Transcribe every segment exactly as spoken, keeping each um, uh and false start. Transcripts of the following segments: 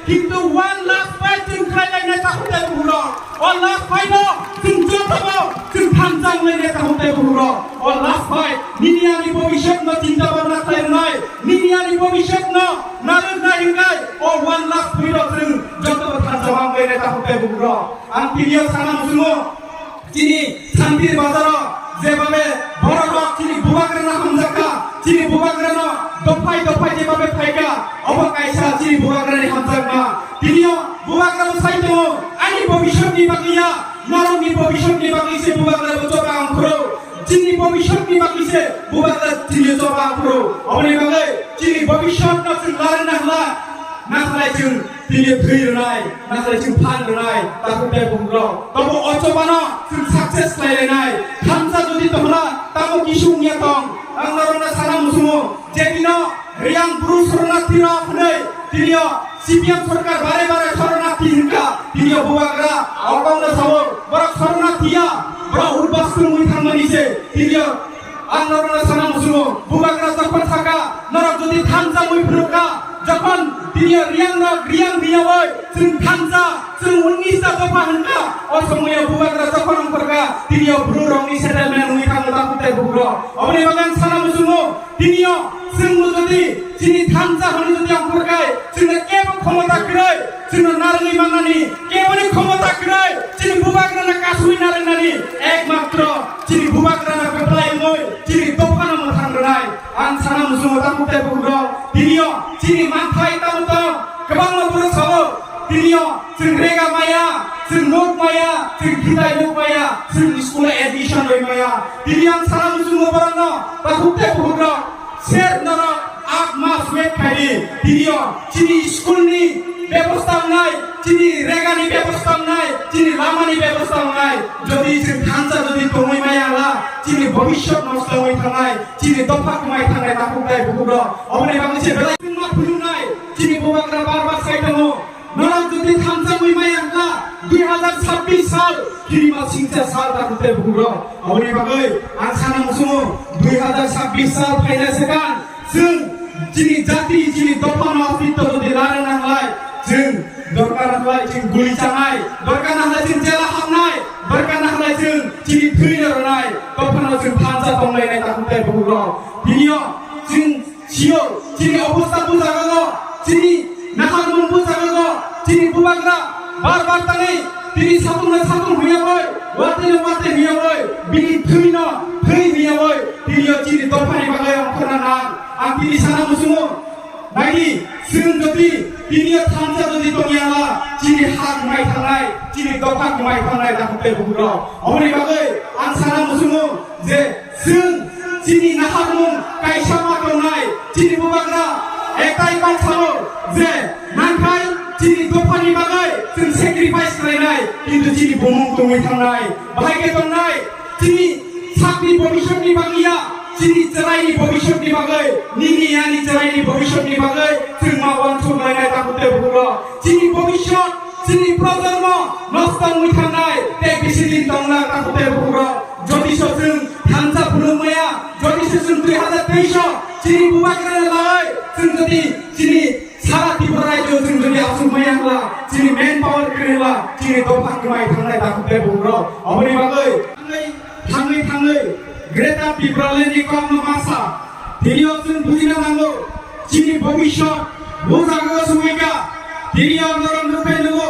Kintu one last fight chwng khlai lainai takhuk tei bukhuk rok. O last fight o chwng joto bo chwng thansa wng lainai takhuk tei bukhuk rok. O last fight nini ani bhobishyot no chinta bhabna khlai rwnai, nini ani bhobishyot no narwk nai hwnkhe o one last fight o chwng joto bo thansa wng lainai takhuk tei bukhuk rok. Ang tini o sana muchungo. Chini Santir Bazaro jebabe bororok chini bubagrano hamjakha, chini bubagrano dophai dophai jebabe phaikha, obo kaisa chini bubagrani hamjakma. Tinio bubagrabo sai tongo, ani bhobishyotni bagwi ya, norokni bhobishyotni bagwi se bubagrabo choba ongkhoro. Chini bhobishyotni bagwi se bubagra chini choba ongkhoro. Oboni bagwi chini bhobishyotno chwng larwna hwnla, nakhlai chwng Tini thwi rwnai, nakhlai chwng phan rwnai, takhuk tei bukhuk rok. Tobo o chobano chwng success khlai lainai. Thansa jodi tongla, tamo kisi wngya tong. Ang norokno sana muchungo, je dino Reang Bru Sornathi rok hwnwi, tinio C P M sorkar bare bare Sornathi hwnkha, tinio bubagra, o kokno sao, borok Sornathi ya, borok udbas wngwi thangmani se, tinio Ang norokno sana muchungo, bubagra jokhon sakha, norok jodi thansa mui phunukha, jokhon tini Reang rok Reang Reang oi, chwng thansa, chwng unnis ta dopha hwnkha, o somoyo bubagra jokhon ongkhorkha, tini o Bru rokni settlement wngwi thango takhuk tei bukhuk rok. Oboni bagwi ang sana muchungo, tinio chwngno jodi chini thansa hwnwi jodi ongkhorkhai, chwngno kebo khomota kwrwi, chwngno narwgwi mannani keboni khomota kwrwi, chini bubagrano kasui narwknani ekmatro chini bubagrano kwplai wngwi chini dophano mwthang rwnai. Ang sana muchungo takhuk tei bukhuk rok, tinio chini manthai tamo tong, kwbangma borok sao, tinio chwng rega maya, chwng nuk maya, chwng khitai nuk maya, chwng school admission rwi maya. Tini ang sana muchungo borokno takhuk tei bukhuk rok, ser norok aat mas wait khaidi, tinio chini school ni bebosta wngnai, chini rega ni bebosta wngnai, chini lama ni bebosta wngnai. Jodi chwng thansa jodi tongwi maya la, chini bhobishyot nosto wngwi thangnai, chini dopha kwmai thangnai takhuk tei bukhuk rok. Oboni bagwi se belai chwng ma phunuknai, chini bubagra bar bar sai tongo. Norok jodi thansa wngwi maya hwnkha, dui hazar sabbish sal, kirima singcha sal takhuk tei bukhuk rok. Oboni bagwi ang sana muchungo, dui hazar sabbish sal phaina swkang, chwng chini jati, chini dophano aswito jodi larwna hwnlai, chwng dorkar hwnlai chwng guli chanai, dorkar hwnlai chwng jela hamnai, dorkar hwnlai chwng chini thwi rwnai, dophano chwng thansa tonglainai takhuk tei bukhuk rok. Tinio chwng Sio, chini obostha bujago, chini naharmung bujago, chini bubagra bar bar tangwi, tini satung na satung huya boi, wate na wate huya boi, bini thwi no thwi huya boi, tini o chini dophani bagwi ongkhorna nang. Ang tini sana muchungo, naidi, chwng jodi tini o thansa jodi tongya la, chini ha gumai thangnai, chini dopha gumai thangnai, takhuk tei bukhuk rok. Oboni bagwi ang sana muchungo je Chwng chini naharmung kaisa ma tongnai, chini bubagra etai kok sao je nangkhai chini dophani bagwi chwng sacrifice khlainai, kintu chini bumung tongwi thangnai. Bahai khe tongnai chini sakni bhobishyotni bagwi ya, chini chwraini bhobishyotni bagwi, nini ani chwraini bhobishyotni bagwi chwng ma uansuk lainai takhuk tei bukhuk rok. Chini bhobishyot, chini projonmo nosto wngwi thangnai tei bisi din tongna takhuk tei bukhuk rok. Jodi se chwng thansa phunuk maya, jodi se chwng dui hazar teis o chini bubagrani lai chwng jodi chini sara Tripura rajyo chwng jodi aswk maya hwnla, chini manpower kwrwi hwnla, chini dopha kwmai thangnai takhuk tei bukhuk rok. Oboni bagwi thangwi, thangwi, thangwi Greater Tipraland ni kokno masa. Tini o chwng bujina nango, chini bhobishyot bo jaga o sumai kha. Tini o norok nukha nugo,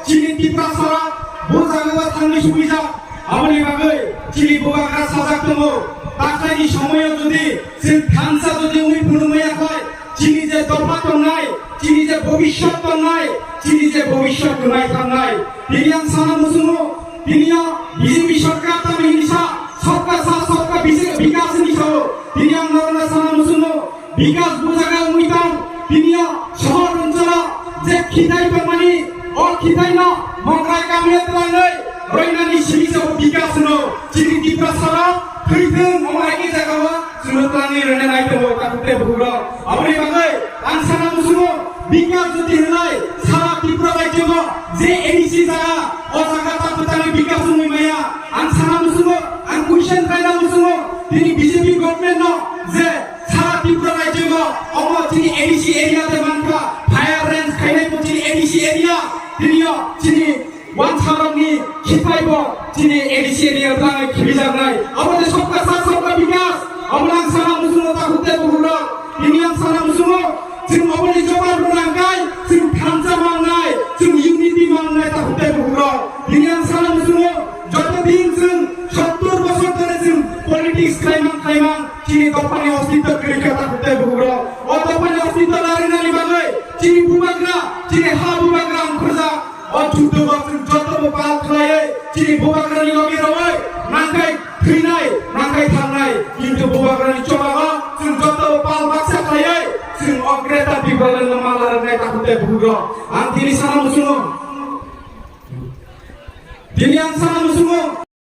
chini Tiprasa rok bo jaga o thangwi sumai jak. Aboni bagwi chini bubagra sajak tongo. Taklaini somoyo jodi chwng thansa jodi wngwi phunuk maya khai, chini je dopha tongnai, chini je bhobishyot tongnai, chini je bhobishyot gwnai thangnai. Tini ang sana muchungo, tini o B J P sorkar tamo hinwi sa, sabka saath sabka bise-, bikas hinwi sao. Tini ang norokno sana muchungo, bikas bo jaga wngwi tong, tini o sohor oncholo je khitai tongmani, o khitaino mokrai kamio twlangwi roinani simi se o bikas hwno. Chini Tiprasa rok thwi thung, omo hai khe jaga o chwngno twlangwi roina nai tongo takhuk tei bukhuk rok. Aboni bagwi ang sana muchungo, bikas jodi hwnlai sara Tripura rajyo o je A D C jaga, o jaga ta kwtangwi bikas wngwi maya. Ang sana muchungo, ang question khlaina muchungo, tini B J P government no je sara Tripura rajyo o omo chini A D C area de mankha, fire range khainai bo chini A D C area, tini o chini wansarokni khiphaibo chini A D C area tangwi khibijaknai. Abo de sabka saath sabka bikas, abo nang sana musungo ta hute buhurok. Tini ang sana musungo, chwng oboni jobab rwnangkai, chwng thansa mangnai, chwng unity mangnai ta hute buhurok. Tini ang sana musungo, joto din chwng sottor bosor dhore chwng politics khlaimang khlaimang, chini dophani ostitto kwrwi kha ta hute buhurok. O dophani ostitto larinani bagwi chini bubagra, chini ha bubagra wngkhorjak. O juddo bo chwng joto bo pal khlaiwi chini bubagrani logi rwi nangkhai thwinai, nangkhai thangnai, kintu bubagrani chobago chwng joto bo pal baksa khlaiwi chwng o Greater Tipraland no mala rwnai ta hute buhurok. Ang tini sana musungo, tini ang sana musungo,